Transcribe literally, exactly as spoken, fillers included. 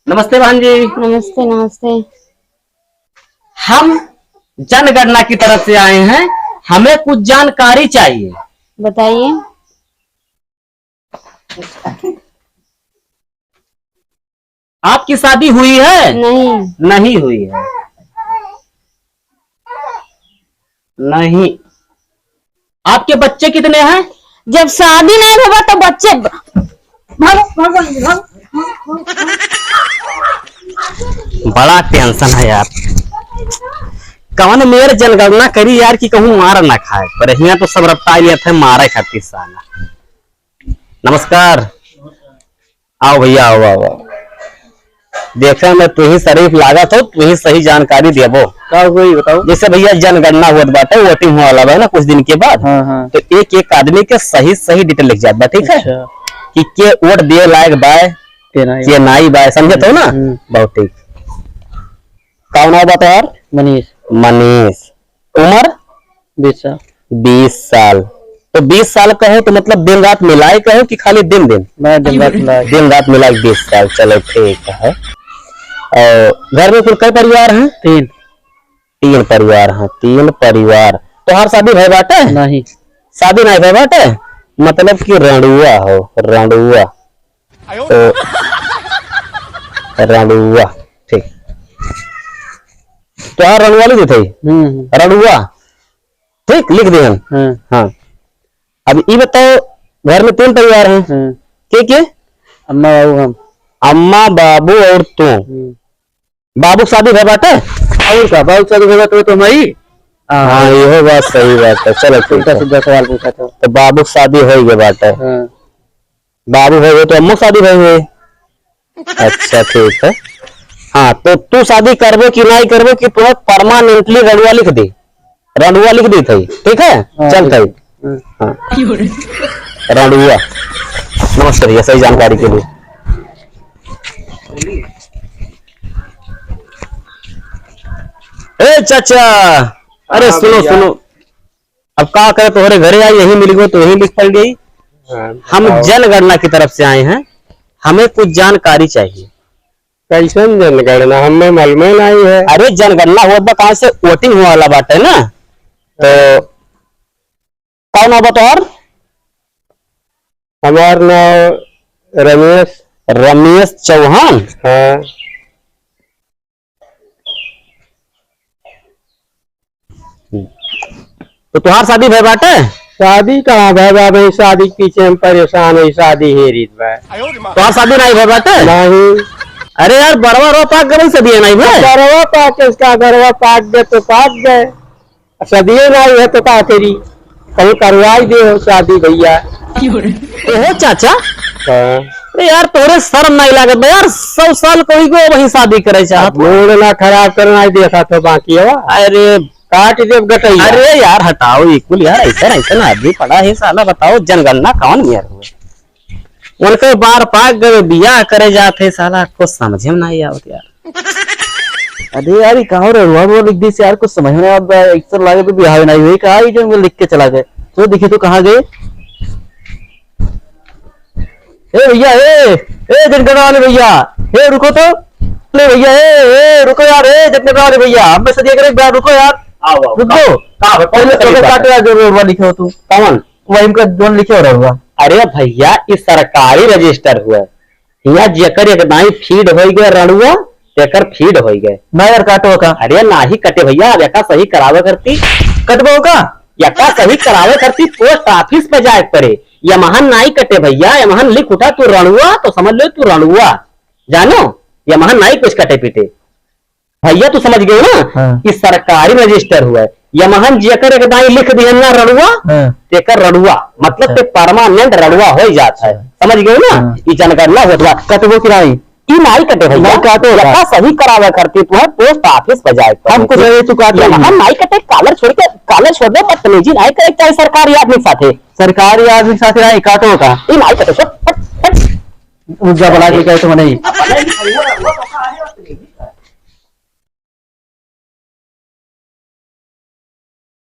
नमस्ते बहन जी। नमस्ते, नमस्ते। हम जनगणना की तरफ से आए हैं, हमें कुछ जानकारी चाहिए। बताइए। आपकी शादी हुई है? नहीं। नहीं हुई है। नहीं। आपके बच्चे कितने हैं? जब शादी नहीं होगा तो बच्चे ब-, भागो, भागो, भागो। बड़ा tension है यार, कवन मेर जनगणना करी यार कि कहूँ मार ना खाए, पर हियाँ तो सब रपटा लिया था मारे खातिर साला। नमस्कार। आओ भैया, आओ, आओ, आओ। देखे में तू ही शरीफ लागत हो, तू ही सही जानकारी देबो। का हुई बताओ? जैसे भैया जनगणना होत बाटे, voting होए वाला बा ना कुछ दिन के बाद, हाँ, हाँ। तो एक एक आदमी के सही सही detail लिख जात बा, ठीक है? अच्छा। कि के वोट दिए लायक बा, के नाई के बा। नाई बा, समझत हो ना? हम्म। बहुत ठीक। का नाम बा तोहार? मनीष। मनीष। उम्र? बीस साल। बीस साल। तो बीस साल कहो तो मतलब दिन रात मिलाए कहो कि खाली दिन दिन? ना, दिन रात मिलाए। दिन रात मिलाए बीस साल, चलो ठीक है। और घर में कुल कै परिवार हैं? तीन। तीन परिवार हैं, तीन परिवार। तोहार शादी भय बाटे? नहीं। शादी नहीं भय बाटे, मतलब कि रंडुआ हो, रंडुआ। तो रंडुआ, ठीक। तोहार रंडुआ लिख देते ही? हम्म, हम्म। रंडुआ, ठीक, लिख दिहन। हाँ। हाँ। अब ई बताओ, घर में तीन परिवार हैं। हाँ। के के? अम्मा, बाबू, हम। अम्मा, बाबू और तू। हम्म। बाबू शादी भय बाटे? और का, बाबू शादी भय बाटे तो हमारी। हाँ। हाँ, इहो बात सही बात है। चलो, ठीक उल्टा है। सीधा सवाल पूछा तो। तो बाबू शादी होई गए बाटे। हाँ। बाबू भय हुए तो अम्मो शादी भय हुए। अच्छा, ठीक है। हाँ, तो तू शादी करबो कि नहीं करबो कि तुम्हें permanently रंडुआ लिख दे? रंडुआ लिख दी थी, ठीक है? हाँ, चल ठीक। थी। हाँ। हाँ। रंडुआ। नमस्ते भैया, सही जानकारी के लिए। ए चाचा, अरे हाँ सुनो, भैया। सुनो। अब का करे, तोहरे घरे आई, यही मिल गो तो यही लिख पड़ गई। हाँ, हम बताओ। जनगणना की तरफ से आए हैं, हमें कुछ जानकारी चाहिए। कैसन जनगणना? हमें मालूम नहीं है। अरे जनगणना होत बा, कहाँ से voting हुआ वाला बाटे ना, तो कौन नाम बा तोहर? हमार नाम रमेश। रमेश चौहान? हाँ। तो तोहार शादी भय बाटे? शादी कहाँ भय बा? भाई, शादी के पीछे हम परेशान है, शादी हेरित बा। तोहार शादी नहीं भय बाटे? नहीं। अरे यार, बरवा रो पाक गए, शादी नहीं भय? बरवा पाक, इसका बरवा पाक गए तो पाक गए, शादी नहीं है तो का करी? कहूँ करवाई दे हो शादी भैया। ओहो चाचा। हाँ। अरे यार, तोहरे शर्म नहीं लागत बा यार, सौ साल कोई को वही शादी करे चाहत। अब मूड ना खराब करना ही देखा तो बाकी हो। अरे काट देब गटैया। अरे यार हटाओ ये कुल यार, ऐसा ऐसा आदमी पड़ा है साला, बताओ जनगणना कौन मेर हुए? उनके बार पाक गए, बियाह करे जात है साला, कुछ समझे में नहीं आवत यार। अरे यार, ये कहाँ रहुआ वो लिख दी यार, कुछ समझ में नहीं आवत बा, ऐसा लागे तो बियाह नहीं हुई, कहाँ ये जो लिख के चला गए, तो देखिए तो कहाँ गए। ए भैया, ए, ए जनगणना वाले भैया, ए रुको तो, ले भैया, ए, ए रुको यार, ए जनगणना वाले भैया, हम में से देख रहे एक बार रुको यार, आओ, आओ, रुक जाओ। का, का, कौन पहले से तो लिखा काट है? यार, जो रहुआ लिखे हो तू। कौन? वही इनका जोन लिखे हो रहुआ। अरे भैया, ये सरकारी रजिस्टर हुआ है। यहाँ जेकर एक दाई फीड होई गए रंडुआ, तेकर फीड होई गए। ना यार, काटो का। अरे नाही कटे भैया, अब एका सही करावे करती। कटबो का? एका सही करावे करती पोस्ट ऑफिस पे जाए के पड़े। यमहन नाई कटे भैया, यमहन लिख उठा तू रंडुआ, तो समझ लो तू रंडुआ। जानो, यमहन नाई कुछ कटे पीटे। भैया, तू समझ गयो ना हाँ। कि सरकारी रजिस्टर हुआ है, यमहन जेकर एक दाई लिख दिहन ना रड़ुआ, हाँ। तेकर रड़ुआ, मतलब अच्छा। के परमानेंट रड़ुआ हो जात है। अच्छा। समझ गयो ना? हाँ। ई जनगणना होत बा। कटबो कि नाई? ई नाई कटे भैया। नाई काटो का? एका सही करावे खातिर तू है पोस्ट ऑफिस पे जाए के हम कुछ पड़े। रहे तू काटो यमहन नहीं। नाई कटे, कॉलर छोड़ के, कॉलर छोड़ दे, बदतमीजी नाई करे चाहे सरकारी आदमी के साथे। सरकारी आदमी के साथे नाई काटो का? ई नाई कटे, हट, हट, हट। उनका बुला के कहे तो नहीं।